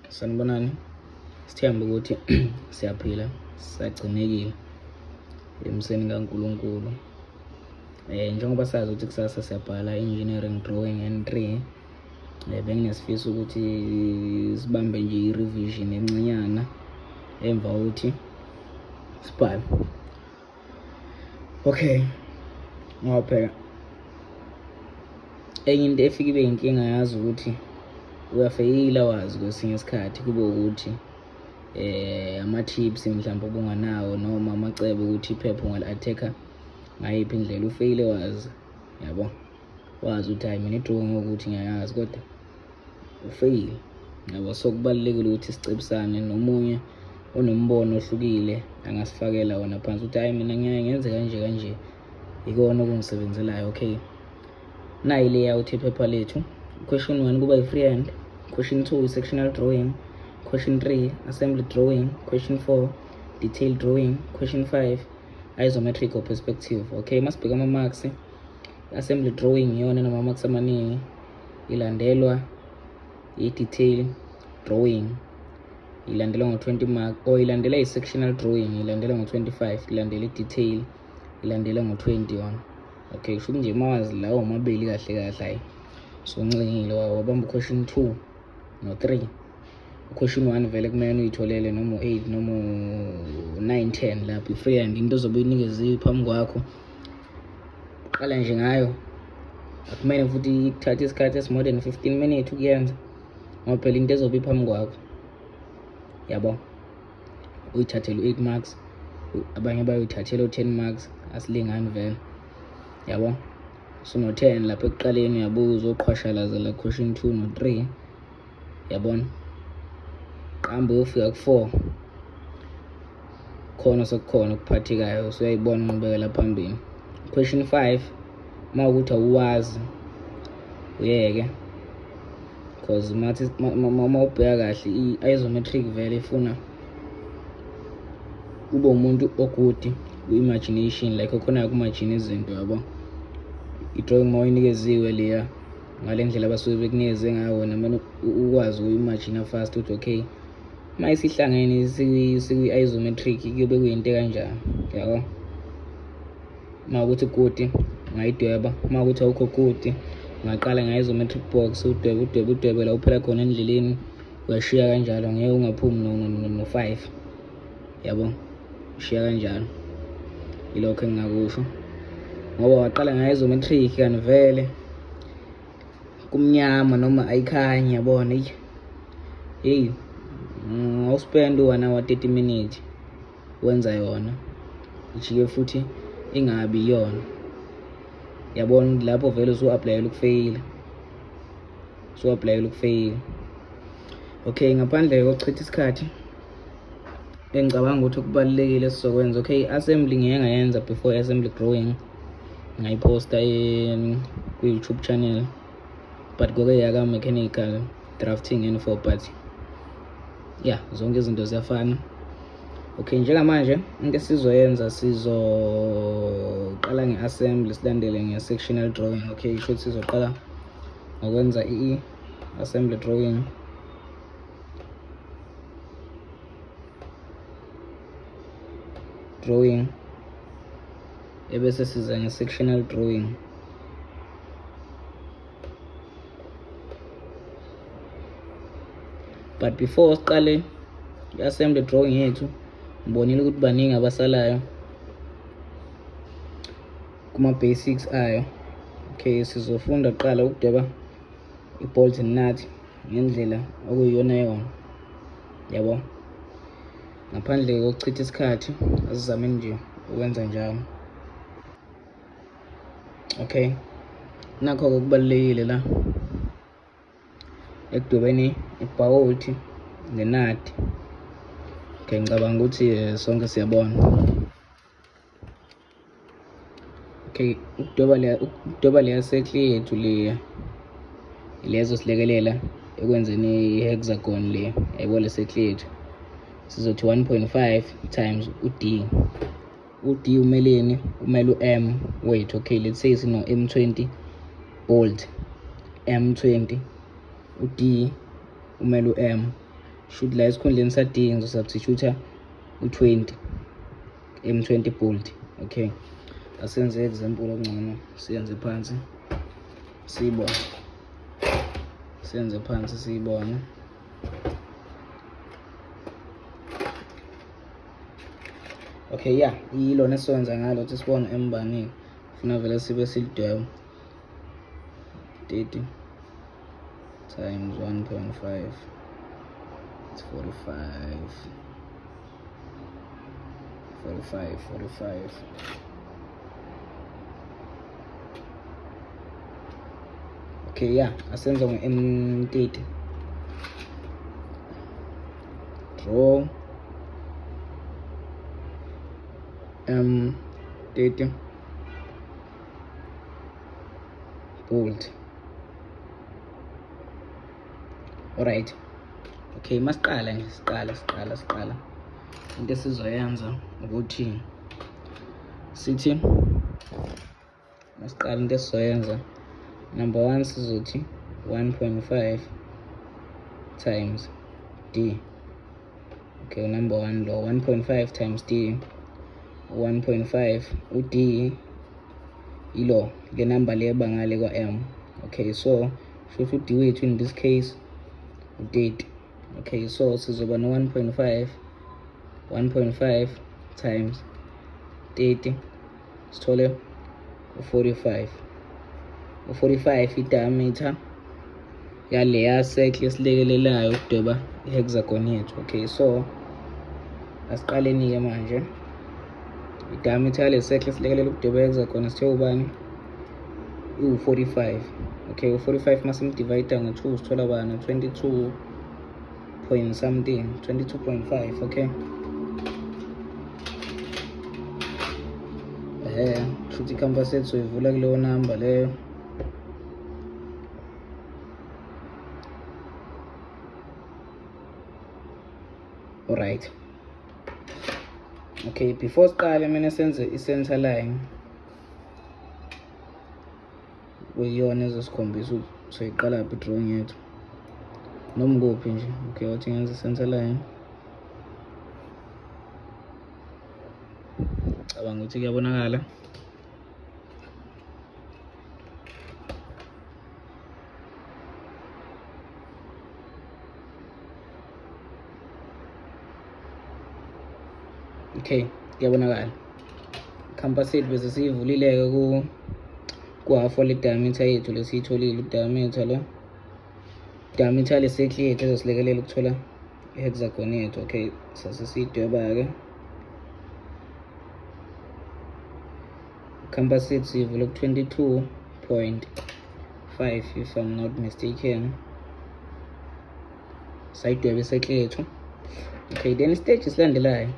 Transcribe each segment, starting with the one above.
Sanibonani, sithemba ukuthi siyaphila, sagcinekile emseni kaNkulunkulu. Njengoba sazi ukuthi kusasa siyabhala engineering drawing N3, benginesifiso ukuthi sibambe nje i-revision encanyana emva kokuthi sibhale. Okay, ngoba phela enye into efike ibe inkinga, yazi ukuthi uyafeyila, wazi kwesinye isikhathi kube ukuthi ama-tips mhlawumbe obunganawo noma amacebo ukuthi iphepha ungali-attack-a ngayiphi indlela, ufeyile wazi, yabo, wazi ukuthi hayi, mina i-drawing ukuthi ngiyayazi, kodwa ufeyile, yabo. So kubalulekile ukuthi sicebisane nomunye onombono ohlukile, angasifakela wona phansi ukuthi hayi, mina ngiyaye ngenze kanje kanje, ikona okungisebenzelayo. Okay, nayi layout iphepha lethu. Question 1 kuba i-freehand, question 2 i-sectional drawing, question 3 assembly drawing, question 4 detail drawing, question 5 isometric or perspective. Okay, masibheka ama-marks. Assembly drawing iyona enama-marks amaningi, ilandelwa i-detail drawing, ilandelwa ngo-20 mark, or ilandela i-sectional drawing, ilandela ngo-25, ilandela i-detail, ilandela ngo-20 yona. Okay, kusho nje mawazi lawo mabili kahle kahle, hayi, soncengile, wabamba question 2 no-3. Question 1 vele kumele uyitholele noma u-8 noma u-9, 10 lapho. I-freehand into ozobe uyinikeziwe phambi kwakho, qala nje ngayo. Akumele futhi ikuthathe isikhathi esi-more than 15 minutes ukuyenza, ngoba phela into ezobe iphambi kwakho, yabo, uyithathele u-8 marks, abanye bayoyithathela u-10 marks, asilingani vele, yabo. So no-10 lapha ekuqaleni, uyabuya uzoqhwashalazela question 2 no-3, yabona, qamba uyofika ku-4, khona sekukhona okuphathekayo, usuyayibona inqubekela phambili. Question 5, uma ukuthi awuwazi, uyeke, because mathi uma ubheka kahle i-isometric vele ifuna ube umuntu o-good ku-imagination, like okhonayo uku-imagine izinto, yabo. I-drawing uma uyinikeziwe leya ngale ndlela abasuke bekunikeze ngayo wena, kumele ukwazi ukuyi-imagine fast ukuthi okay, uma isihlangene sikwi-isometric kuyobe kuyinto ekanjani, yabo. Uma ukuthi good, ungayidweba. Uma ukuthi awukho good, ungaqala nge-isometric box, udwebe, udwebe, udwebe la uphela khona endleleni, uyashiya kanjalo, ngeke ungaphumi no-5, yabo, ushiya kanjalo. Ilokho engingakusho, ngoba waqala nge-isometric kanti vele kumnyama noma ayikhanyi, yabona. Hey, ngawu-spend u-1 hour 30 minutes wenza yona, ijike futhi ingabi iyona, yabona. Lapho vele usu-applyela ukufeyila, usu-applyela ukufeyila. Okay, ngaphandle kokuchitha isikhathi, engicabanga ukuthi okubalulekile esizokwenza, okay, assembly ngiye ngayenza before, assembly drawing ngayiphosta kwi-YouTube channel, but koke yaka-mechanical drafting N4, but yeah, zonke izinto ziyafana. Okay, njengamanje into esizoyenza, sizoqala nge-assembly, silandele nge-sectional drawing. Okay, sho ukuthi sizoqala ngokwenza i-assembly drawing. Drawing ebese siza nge-sectional drawing. But before siqale i-assembly drawing yethu, ngibonile ukuthi baningi abasalayo kuma-basics ayo. Okay, sizofunda kuqala ukudweba i-bolt and nut ngendlela okuyiyona yona, yabo. Ngaphandle kokuchitha isikhathi, asizameni nje ukwenza njalo. Okay, nakho-ke kubalulekile la ekudwebeni ibhawuthi nenadi. Okay, ngicabanga ukuthi sonke siyabona. Okay, ukudweba leya circle yethu leya, lezo silekelela ekwenzeni i-hexagon le, yayibona le circle yethu. Sizothi 1.5 times u-d. U-d umeleni? Umele u-m wethu. Okay, let's say sino M20 bolt, M20, u-d umele u-m. Shuthi la esikhundleni sa-D ngizosubstitute u-20, M20 bolt. Okay, asenze example okungcono, siyenze phansi siyibone, senze phansi siyibone. Okay, yeah, yilona esizokwenza ngalo ukuthi sibone embani. Funa vele sibe silidweba 30 times 1.5, it's 45, 45, 45. Okay, yeah, asenze nge-M30. Draw M30 bolt. Alright, okay, masiqala nje, siqala siqala siqala. Into esizoyenza ukuthi sithi masiqala, into esizoyenza number 1, sizothi 1.5 times d. Okay, number 1 lo 1.5 times d, 1.5 u-d ilo le number le bangale kwa-m. Okay, so shuthi u-d wethu in this case u-30. Okay, so sizoba no 1.5, 1.5 times 30, sithole u-45. U-45 i-diameter yaleya circle esilekelelayo ukudweba i-hexagon yethu. Okay, so asiqaleni-ke manje. I-diameter yale circle esilekelela ukudweba i-hexagon sithe ubani? Iwu-45. Okay, u-45 masimdivide ngo-2 sithola bani? 22 point something, 22.5. Okay, futhi i-compass yethu soyivula kuleyo number leyo. Alright, okay, before siqale mina senze i-center line, kuyiyona ezosikhombisa ukuthi soyiqala phi i-drawing yethu, noma kuphi nje. Okay, wathi ngenza i-center line, cabanga ukuthi kuyabonakala. Okay, kuyabonakala. Compass yethu bese siyivulile-ke ku-half wale diameter yethu lesiyitholile, i-diameter lo, diameter le circle yethu ezosilekelela ukuthola i-hexagon yethu. Okay, sase siyidweba-ke compass yethu, siyivule ku-22.5 if I'm not mistaken. Sayidweba i-circle yethu. Okay, then istage esilandelayo,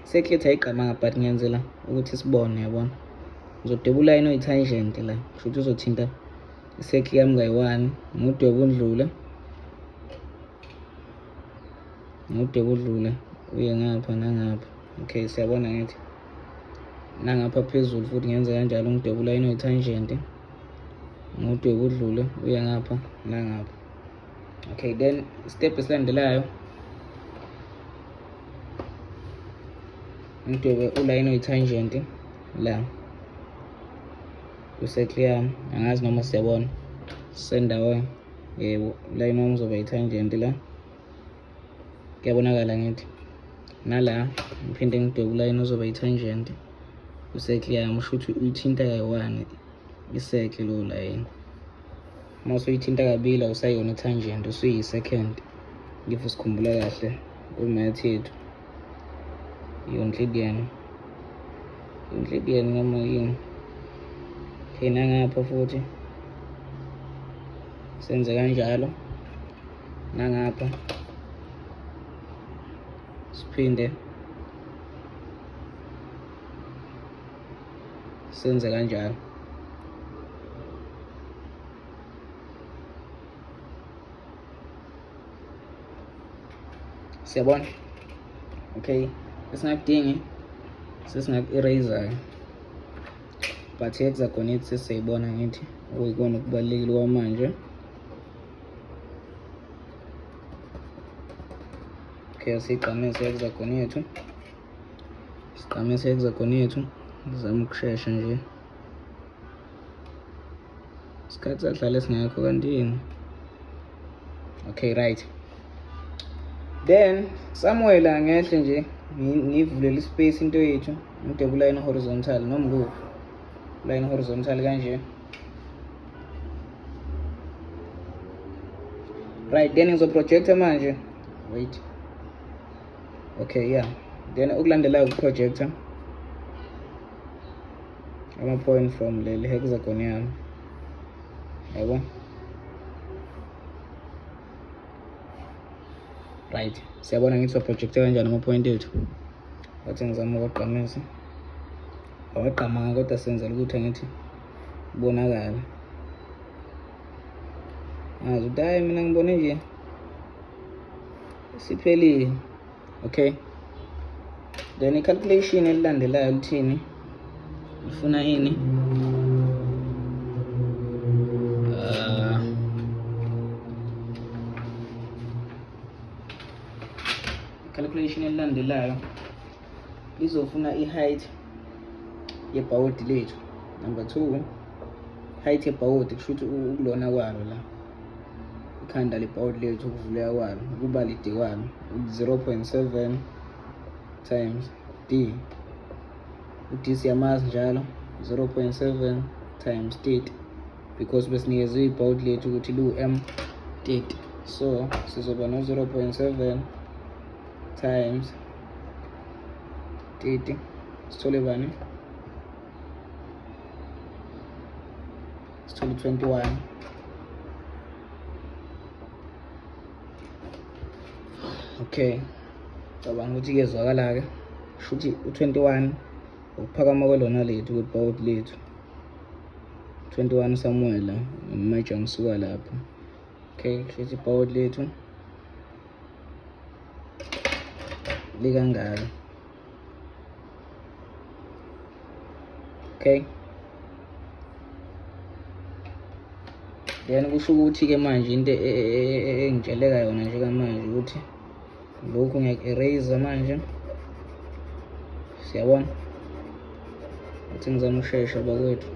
circle yethu ayigqamanga, but ngiyenzela ukuthi sibone, yabona. Ngizodweba ulayini oyi-tangent la, kusho ukuthi uzothinta i-circle yami kayi-one, ngudweba undlule, ngudweba udlule uye ngapha nangapha. Okay, siyabona ngithi nangapha phezulu futhi ngenze kanjalo, ngidweba ulayini oyi-tangent, ngudweba udlule uye ngapha nangapha. Okay, then step esilandelayo, ngidwebe ulayini oyi-tangent la kwi-circle yami. Angazi noma siyabona sendawo. Yebo, ulayini wami uzoba yi-tangent la, kuyabonakala ngithi. Nala ngiphinde ngidwebe ulayini ozoba yi-tangent kwi-circle yami, usho ukuthi uyithinta kayi-one i-circle lowo layini. Uma usuyithinta kabili awusayona i-tangent, usuyi-secant, if usikhumbula kahle kwi-math yethu, Euclidean, Euclidean noma yini. Okay, nangapha futhi senze kanjalo, nangapha siphinde senze kanjalo. Siyabona. Okay, esingakudingi sesingaku-eraser, but i-hexagon yethu sesiyayibona ngithi, okuyikona okubalulekile kwamanje. Okay, asigqamise hexagon yethu, sigqamise hexagon yethu. Ngizama ukushesha nje, isikhathi sahlale singekho kanti yini. Okay, right, then somewhere la ngehle nje ngiyivulele ispace into yethu, ngidwebe ulayini horizontal noma kuphi, line horizontal kanje. Right, then ngizoprojecta manje. Wait, okay, yeah, then okulandelayo ukuprojecta ama-point from leli hexagon yami, yabo. Right, siyabona ngithi waprojecta kanjani ama-point ethu. Wathi ngizama ukuwagqamisa, awagqamanga, kodwa senzela ukuthi angithi kubonakala. Ngazi ukuthi hayi, mina ngibone nje siphelile. Okay, then i-calculation elilandelayo lithini? Lifuna ini? Calculation elilandelayo lizofuna i-height yebhawodi lethu. Number 2, height yebhawodi, kusho ukuthi ukulona kwalo la ikhanda lebhawodi lethu, ukuvuleka kwalo, ukuba lide kwalo, 0.7 times d. U-d siyamazi njalo, 0.7 times 30, because besinikezwe ibhawodi lethu ukuthi liwu-m 30, so sizoba no-0.7 times 30, sithole bani? Sithole 21. Okay, cabanga ukuthi kuyezwakala-ke. Shuthi u-21 ukuphakama kwelona lethu, kwebhawudi lethu, 21 somewhere la, ngimeja ngisuka lapha. Okay, shuthi ibhawudi lethu likangaka. Okay, then kusho ukuthi-ke manje into engitsheleka yona njengamanje ukuthi lokhu ngiyaku-erase manje. Siyabona, athi ngizama ukushesha bakwethu.